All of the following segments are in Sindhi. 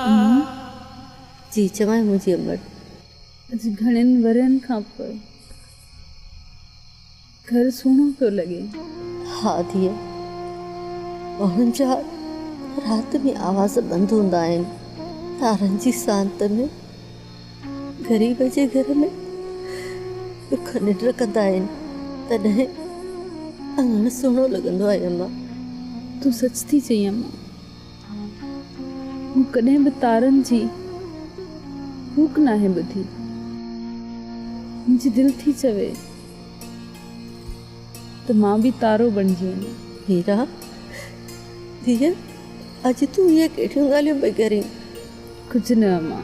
امان! جي چوانء منهنجي امڙ. اڄ گهڻين ورهين کان پوء گهر سهڻو پيو لڳي. ها ڌيء، ماڻهن جا رات ۾ آواز بند هوندا آهن. تارن جي سانت ۾ غريب جي گهر ۾ ڏک ننڊ ڪندا آهن، تڏهن اڱڻ سهڻو لڳندو آهي امان. تون سچ ٿي چئين امان. مون ڪڏهن به تارن جي ڪوڪ ناهي ٻڌي. منهنجي دل ٿي چوي ته مان به تارو بڻجي وڃان. ميرا، ڌيء، اڄ تون اهي ڪهڙيون ڳالهيون پئي ڪرين؟ ڪجهه نه امان.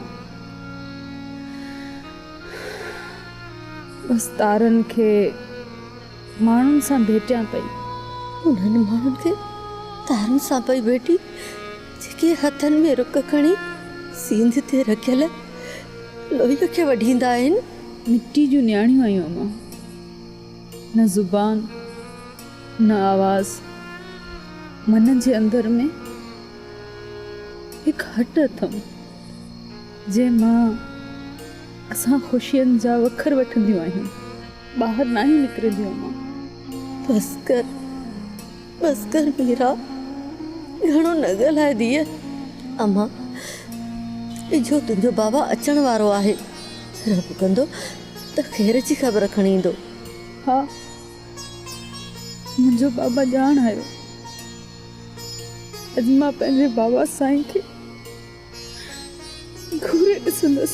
بس تارن کي ماڻهن سان ڀيٽيان پئي. انهن ماڻهن کي تارن سان پئي ڀيٽي، جيڪي هٿن ۾ رڪ کڻي سينڌ تي رکيل لوئيء کي وڍيندا آهن. مٽي جون نياڻيون آهيون امان. نه زبان، نه آواز. من جي اندر ۾ هڪ هٽ اٿم، جنهن مان اسان خوشين جا وکر وٺنديون آهيون. ٻاهر ناهيون نڪرنديون امان. بس ڪر، بس ڪر ميرا، گهڻو نه ڳالهاء ڌيء. امان، اجهو تنهنجو بابا اچڻ وارو آهي. رب ڪندو ته خير جي خبر کڻي ايندو. ها، منهنجو بابا ڄاڻ آيو. اڄ مان پنهنجي بابا سائين کي گهوري ڏسندس.